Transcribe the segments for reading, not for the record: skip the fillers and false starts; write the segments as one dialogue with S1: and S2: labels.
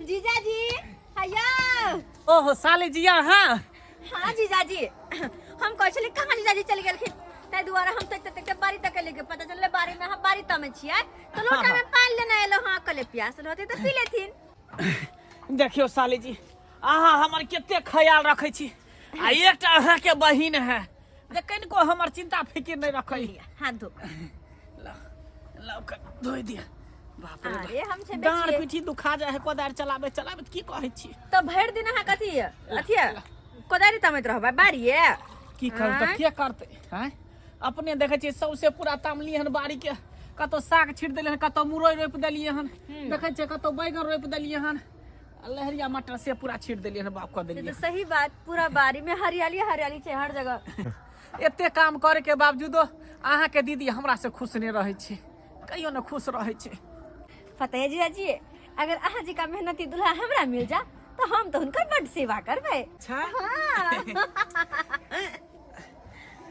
S1: जीजाजी, हैया।
S2: ओहो साली जी, अहाँ?
S1: हाँ जीजाजी, हम कहै छली कहाँ जीजाजी चलि गेलखिन, ताहि दुआरे हम तक तक बारी तक लेके पता चललै बारी में हम बारी तमे छियै तऽ लोटा में पानि लेने एलहुँ। हाँ, कहले प्यास रहतै तऽ पी लेथिन।
S2: देखियौ साली जी, अहाँ हमर कते ख्याल रखै छी आ एकटा अहाँके बहिन है जे कनिको हमर चिंता फिकिर नहि रखै।
S1: हाथ धो।
S2: लाउ कऽ धोइ दिअ। बाप रे बाप।
S1: अरे हम छेबे
S2: डाँड़
S1: छियै।
S2: पीठी दुखा जाइ है कोदारि चलाबै चलाबै, की कहै छी?
S1: तऽ भरि दिन अहाँ कथी अथी कोदारि तमैत रहबै बारिये?
S2: की करू तऽ?
S1: आँय?
S2: के करतै आँय? अपने देखै छियै सौंसे पूरा तामली हन बाड़ी के, कतौ साग छीट देलियै हन, कतौ मुरई रोपि देलियै हन, देखै छियै कतौ बैगन रोपि देलियै हन आ लहरिया मटर से पूरा छीट देलियै हन, बाप कऽ
S1: से
S2: देलियै।
S1: तऽ सही बात, पूरा बाड़ी में हरियाली हरियाली छै हर जगह।
S2: एते काम करे के बावजूदो अहाँके दीदी हमरा से खुश नहि रहै छै, कहियो ने खुश रहै छै।
S1: पता है जीजाजी, अगर अहाँ जी का मेहनती दूल्हा हमरा मिल जा तो हम तो हुनकर बड सेवा करबै।
S2: अच्छा।
S1: हाँ।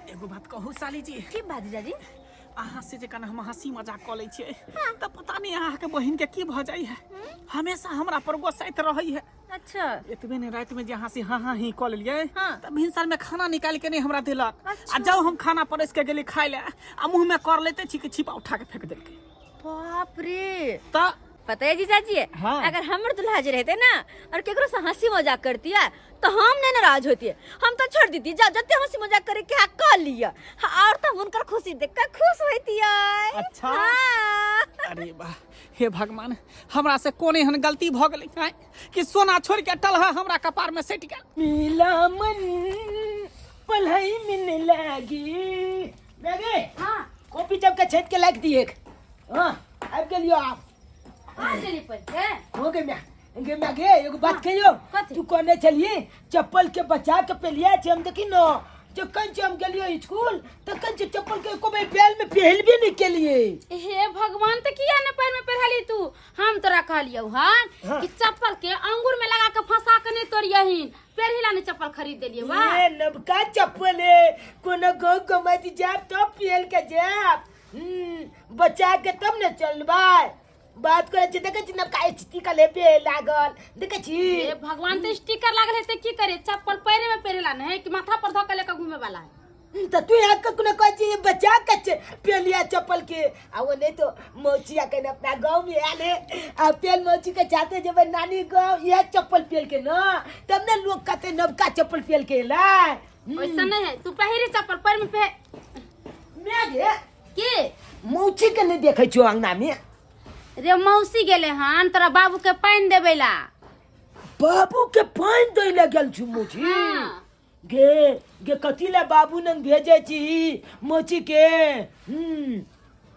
S2: एगो बात कहू साली जी?
S1: की बात जीजाजी?
S2: अहाँ से जे कन हम हंसी मजाक कऽ लै छियै तऽ पता नहि अहाँके बहिन के की भऽ जाइ है, हमेशा हमरा पर गोसाइत रहै है।
S1: अच्छा।
S2: एतबे ने, राति में जे अहाँ से हाँ हाँ ही कऽ लेलियै
S1: हाँ।
S2: तऽ भिनसर में खाना निकालि के नहि हमरा देलक आ
S1: अच्छा।
S2: जब हम खाना परसि के गेली खाय लए आ मुँह में कर लेते छी कि छिपा उठा के फेंक देलकै।
S1: बाप रे!
S2: तऽ
S1: पता है जीजाजी,
S2: हाँ।
S1: अगर हमर दुल्हा जे रहते ना और केकरो से हंसी मजाक करती है तो हम नहीं नाराज होती, हम तो छोड़ देती, जा जते हंसी मजाक करे के हाँ कर लिया। हाँ, और तो हम उनकर खुशी देख के खुश होती है।
S2: अच्छा।
S1: हाँ।
S2: अरे वाह, हे भगवान, हमरा से कोन एहन गलती भऽ गेलै आँय कि सोना छोड़ के टलहा हमरा कपार में सटि गेल।
S3: मिला मन पढ़ाई में न लागी लगे।
S4: हाँ।
S3: कॉपी जब के छेद के लाग दिए। हाँ, आबि गेलियो आप।
S4: आ गेली पहिले।
S3: हो गे म्या, गे म्या, गे एगो बात कहियो?
S4: कथी?
S3: तू कहने छलिए चप्पल के बचा के पेलिया छै, हम देखी न जखन से हम गेलियो स्कूल तखन से चप्पल के एको बेर पैर में पहलबे नहीं केलिए।
S4: हे भगवान, तऽ किया ने पैर में पहिरली तू? हम तोरा कहलियौ हन
S3: हाँ।
S4: कि चप्पल के अंगूर में लगा के फंसा के नहीं तोड़ियहिन, पेरहिला ने चप्पल खरीद देलियै। वाह!
S3: ये नबका चप्पल है, कोनो गाँव कमाई जाब तब पहल के जाब, बचा के तब ने चलबै। बात करै छी, देखै छी नबका स्टिकर लेबे लागल, देखै छी?
S4: हे भगवान, तऽ स्टिकर लागल है तऽ की करे? चप्पल पैरे में पहिरेला ने है कि माथा पर धऽ के लेके घूमे वाला है?
S3: तऽ तू यहाँ कखनो कहै छी बचा के पेलिया चप्पल के, आ वो नहीं तो मौचिया के अपना गाँव में आयल है आ पेल मौची के चाहते जेबै नानी गाँव इएह चप्पल पेल के न, तब ने लोग कहते नबका चप्पल पेल के एलै।
S4: वैसा नहीं है, तू पहिरे चप्पल पैर में पह
S3: मैं गे
S4: के
S3: मौची के नहीं देखै छियो अंगना में।
S4: रे, मौसी गेले हन तोरा बाबू के पानि देबै ला।
S3: बाबू के पानि दै लए गेल छु मौची?
S4: हाँ।
S3: गे गे, कथी लए बाबू नंग भेजै छी मौची के?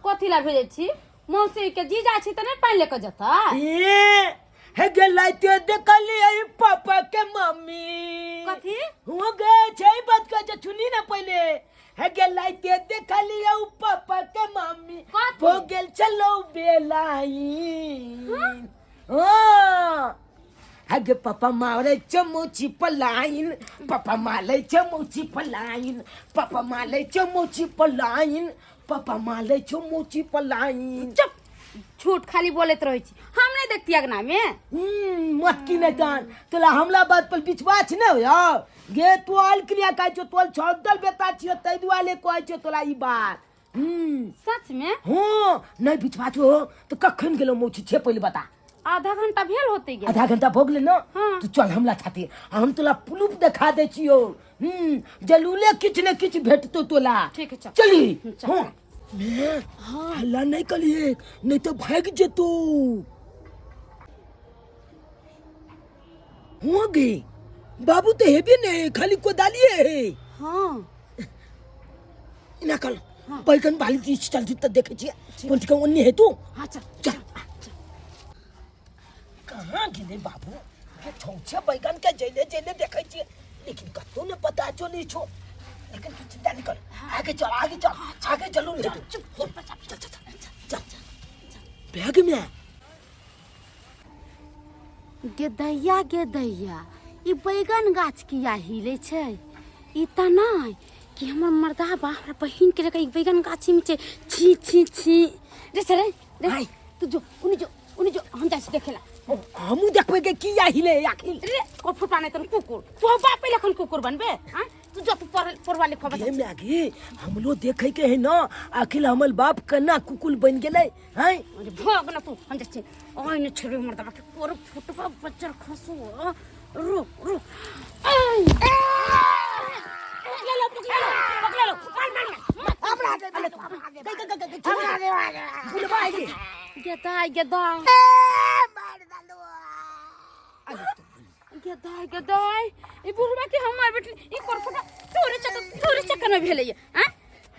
S4: कथी ला भेजै छी? मौसी के जीजा छी तऽ नहि पानि लेके जेतै?
S3: ए हे गे, लाइते देखलियै पापा के मम्मी।
S4: कथी?
S3: हो गे, छै बात कहै छै, सुनी ना पहिले। हे गे, लाइते देखलियै पापा के मम्मी।
S4: कथी?
S3: हो गेल चलो बेलाई। हाँ हे गे, पापा मारे छै मौची पलाइन, पापा मारे छै मौची पलाइन, पापा मारे छै मौची पलाइन, पापा मारे छै मौची पलाइन।
S4: चुप, झूठ खाली बोलैत रहै छी, हम नहि देखती अगना में।
S3: मत की नहीं जान, तोला हमला बात पर विश्वास नहीं हो गे। तू आल क्रिया कहै छौ, तोल छौदल बेटा छियो, तै दुआरे कहै छौ तोला ई बात।
S4: सच में?
S3: हाँ, नहीं विश्वास हो तो कखन गेलो मौसी छे, पहिले बता।
S4: आधा घंटा भेल होते गेल।
S3: आधा घंटा भऽ गेलै ने?
S4: हाँ।
S3: तू चल हमला छाती, हम तोला प्रूफ देखा दै छियो। जरूरे किछु ने किछु भेटतो तोला।
S4: ठीक है, चल।
S3: चली।
S4: चल।
S3: हाँ मैं हल्ला नहीं करिए, नहीं तो भाग जेतो। हो गई, बाबू तो हेबे नहीं, खाली कोदालिए है।
S4: हाँ।
S3: इना कल बैगन बाली चीज चल त देखे छियै कोन ठीक ओन्ने हे तू।
S4: हाँ, चल।
S3: चल। कहाँ गेलै बाबू? के छौछे बैगन के जैले जैले देखै छियै, लेकिन कतौ ने पता चलै छौ। लेकिन तू चिंता नहीं कर, आगे चल, आगे चल, आगे चलू रे तू।
S4: चुप चुप चुप,
S3: चल चल चल चल चल बैग में।
S4: गे दैया, गे दैया, ई बैगन गाछ किया हिले छै? ई तऽ नहि कि हमर मर्दाबा हमरा बहिन के लगे ई बैगन गाछी में छै। छी छी छी, रे रे रे।
S3: हाय।
S4: तू जो उनी, जो उनी जो, हम जाइ छी देखेला।
S3: हमहूँ देखबै के किया हिले आखिर।
S4: रे को फुटवा नहीं तन कुकुर तू बाप पहले खन कुकुर बनबे। हां तू जो तू पढ़ पढ़वा लिखवा
S3: गे मैगी, हमलो देखे के है ना आखिर हमर बाप कना कुकुल बन गेलै हैं।
S4: अरे भाग ना तू, हम जाछी ओइ ने छोड़े मर्दबा के कोर फुटवा बच्चर खसु रो रो। ऐ पकड़ लो पकड़ लो पकड़ लो, मार मार मार
S3: हमरा दे दे गई गई गई गई हमरा दे बुलबा आई
S4: गेदाय गेदाय गेदाय गेदाय ई बुढ़वा के हमर बेटी ई कोर फुटवा तोरे चक्कर तोरे चक्कर में भेलैया। हां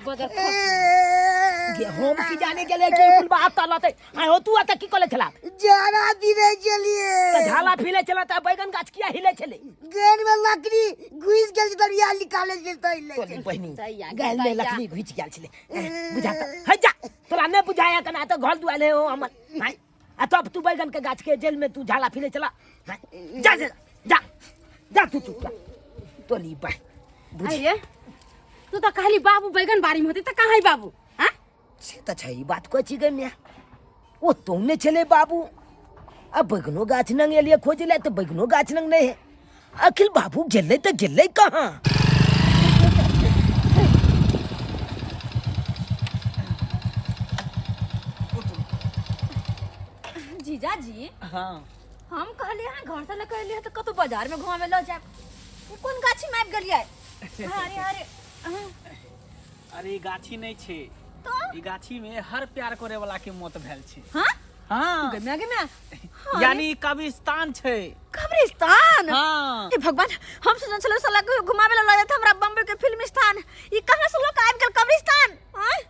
S4: बजर खसु
S3: गे हम की जाने गेले कि बुलबा आता लते हां हो तू आता की कले छला
S5: जाना दिने चलिए
S3: त झाला फिले चला त बैगन गाछ किया हिले छले
S5: गेन में लकड़ी घुस गेल छै दरिया निकाले छै त हिले
S3: तोरी बहिनी
S4: दैया,
S3: गाल में
S4: दैया।
S3: लकड़ी घुस गेल छले बुझा त है जा तोरा ने बुझाया कना त घर दुआले हो हमर हाय आ तब तू बैगन के गाछ के जेल में तू झाला फिले चला हाय, जा जा जा जा तू चुप जा तोरी बा
S4: अरे तू त कहली बाबू बैगन बाड़ी में होती त कहाँ है बाबू? हां
S3: से त छै ई बात कहै छी गे म्या ओ तुमने छले बाबू आ बैगनो गाछ नंग एलिए खोजे ले तो बैगनो गाछ नंग नहीं है अखिल बाबू गेलै त गेलै कहाँ?
S1: जीजाजी
S2: हाँ
S1: हम कहलिए अहाँ घर से लऽ एलियै तऽ कतौ बाजार में घुमावे लऽ जायब, ई कोन गाछी में आबि गेलियै? अरे अरे
S2: अरे ई गाछी नहीं छे,
S1: तो
S2: ई गाछी में हर प्यार करे वाला के मौत भेल छे।
S1: हाँ
S2: हाँ
S1: गम्या गम्या
S2: यानी कब्रिस्तान छे।
S1: कब्रिस्तान?
S2: हाँ
S1: हे भगवान, हम सोचने छलहुँ साला के घुमावे लऽ जायत हमरा बम्बई के फिल्म स्थान, ई कहाँ से लोग आबि गेल कब्रिस्तान? आँय?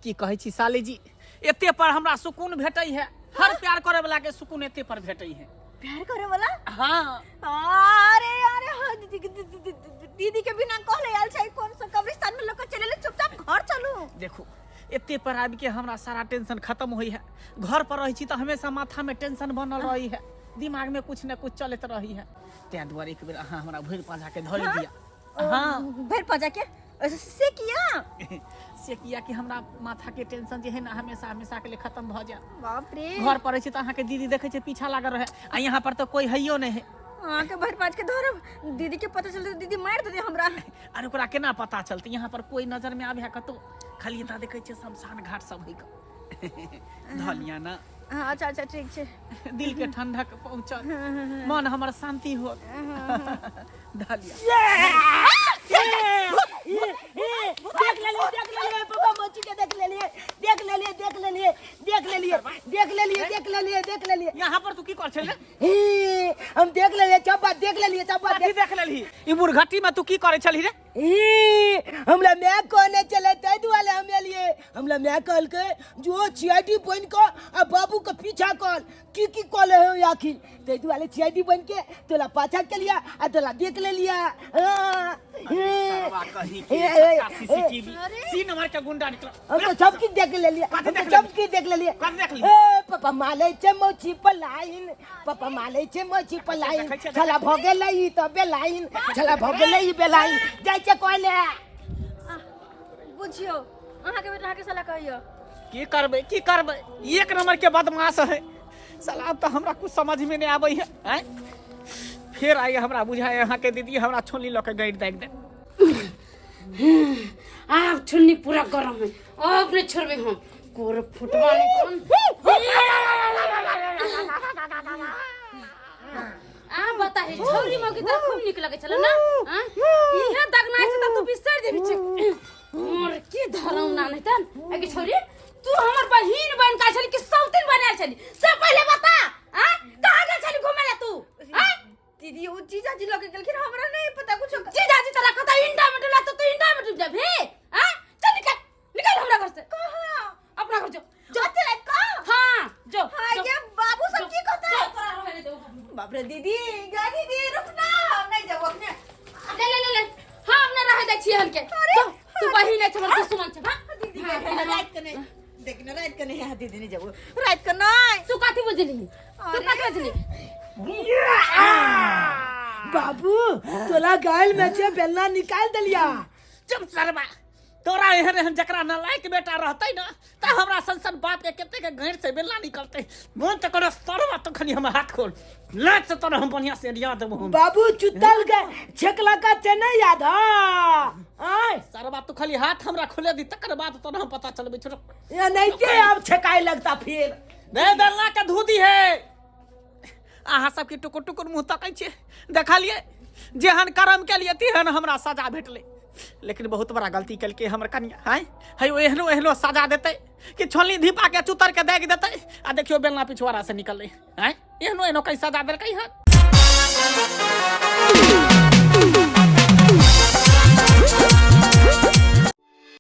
S2: की कहै छी साली जी, एते पर हमरा सुकून भेटै है, हर प्यार करे वाला के सुकून एते पर भेटै है।
S1: प्यार करे वाला?
S2: हाँ
S1: अरे अरे हाँ, दीदी दीदी दीदी दीदी के बिना कहले आयल छै कोन सा कब्रिस्तान में लोग चले ले, चुपचाप घर चलू।
S2: देखू एते पर आबि के हमरा सारा टेंशन खत्म होइ है। घर पर रहै छी तऽ हमेशा माथा में टेंशन बनल रहै है, दिमाग में कुछ न कुछ चलैत रहै है, तैं दुआरे एक बेर अहाँ हमरा भरि पाँजा के धरि दिया। हाँ
S1: भरि पाँजा के से किया?
S2: से किया कि हमरा माथा के टेंशन जे है ना हमेशा हमेशा के लिए खत्म भऽ जाए।
S1: बाप रे,
S2: घर पर रहै छी तऽ अहाँके दीदी देखै छै पीछा लागल रहै, आ यहाँ पर तऽ कोई हैयो नहि है।
S1: अहाँके भरि पाँच के धरब, दीदी के पता चलतै दीदी मारि देतै हमरा।
S2: अरे ओकरा केना पता चलतै, यहाँ पर कोई नजर में आबे है कतौ, खाली एतऽ देखै छियै शमशान घाट सब है धऽ लिया ना।
S1: हाँ, अच्छा अच्छा ठीक छै।
S2: दिल के ठंडक पहुंचल, मन हमर शांति होत, धऽ लिया।
S3: देख लेलिए देख लेलिए पापा मौसी के देख लेलिए देख लेलिए देख लेलिए देख लेलिए देख लेलिए देख लेलिए देख लेलिए।
S2: यहाँ पर तू की कर छले?
S3: हे, हम देख लेलिए चप्पा देख लेलिए चप्पा
S2: कथी देख लेलही? ई मुर्घटी में तू की करे छलही रे?
S3: ई, हमरा my कहने चले ताहि दुआरे हम एलिए। हमरा my कहलकै जो सीआईडी बनि कऽ आ बाबू के पीछा कर, की की कहले हो आखिर, ताहि दुआरे सीआईडी बनि के तोला पाछा केलिया आ तोला देख लेलिया। हाँ, हे,
S2: सरवा कहीं के
S3: हे, हे,
S2: छक्का सीसीटीवी सी नंबर के गुंडा निकला।
S3: हम तो सब किछु देख लेलिए,
S2: कथी
S3: हम तो
S2: देख
S3: सब
S2: लेली?
S3: किछु देख लेलिए।
S2: कथी देख लेली?
S3: ए पापा मालै छै मौसी पलाइन, पापा मालै छै मौसी पलाइन,
S2: देखै छियै,
S3: छला भऽ गेलै ई तऽ बेलाइन, छला भऽ गेलै ई बेलाइन, जाइ छै कहले।
S1: बुझियौ अहाँके बेटा अहाँके साला कहियो
S2: की करबै की करबै, एक नंबर के बदमाश है साला। अब तऽ हमरा कुछ समझ में नहीं आबै है। आँय? फेर आइ हमरा बुझाय अहाँके दीदी हमरा छोली लऽ के गाड़ि दागि दे।
S4: आब छुन्नी पूरा गरम है, अब नहीं छोड़बे हम कोर फुटवा नहीं कौन। आ बता है छौरी मौकी तोरा खूब नीक लगे छलो ना? हाँ? इहे दगना छै त तू बिसर देबी छै मोर की धरम ना नहीं तन। अगे छौरी तू हमर बहिन बन का छली कि सौतिन बनायल छली से पहले बता। हां कहां गेल छली घुमे ला तू? हां
S1: दीदी ओ जीजाजी लगे गेलखिन, हमरा नहीं पता कुछ।
S4: जीजाजी तोरा कता इंडा में डुला तो तू इंडा में डूब जाबे। हां चल निकल निकल हमरा घर से।
S1: कहां?
S4: अपना घर जो
S1: जो तेरे कहां?
S4: हां जो
S1: हां
S4: जो।
S1: ये बाबू सब की कहता
S4: जो,
S1: है?
S4: तोरा रहे दे ओ।
S1: बाप रे दीदी, गा दीदी रुक ना, हम नहीं जाबो अपने।
S4: ले ले ले ले, हां हम नहीं रहे दे छियै हनके।
S1: अरे,
S4: जो, तू बहिन है हमर दुश्मन छै। हां
S1: दीदी के रात के नहीं देखना, रात के नहीं। हां दीदी नहीं जाबो रात के नहीं।
S4: तू कथी बुझली? तू
S1: अरे।
S4: कथी बुझली?
S3: बाबू तोला गायल में से बेलना निकाल देलिया।
S2: चुप सरवा, तोरा एहन एहन जकरा नालायक बेटा रहतै ना तऽ हमरा सन सन बाप के कते के गैर से बेला निकलतै। मन तऽ करे सरवा, तो खनी हम हाथ खोल लाज से तोरा हम बढ़िया से रिया देबो हम।
S3: बाबू चुतल के छेकला का से नहीं याद हाँ आय
S2: सरवा तू खाली हाथ हमरा खोले दी, तकर बाद तोरा हम पता चलबै छोड़।
S3: या नहीं ते अब छेकाए लगता फिर।
S2: नहीं बेलना के धो दी है। अहाँ सबके टुकुर टुकुर मुँह तकै छियै, देखलियै जेहन कर्म केलियै तेहन हमरा सजा भेटलै। लेकिन बहुत बड़ा गलती केलकै हमर कनिया, आँय है ओ एहनो एहनो सजा देतै कि छोलनी धीपा के चुतर के दागि देतै। आ देखियौ बेलना पिछुआरा से निकललै, आँय एहनो एहनो कहीं सजा देलकै हन।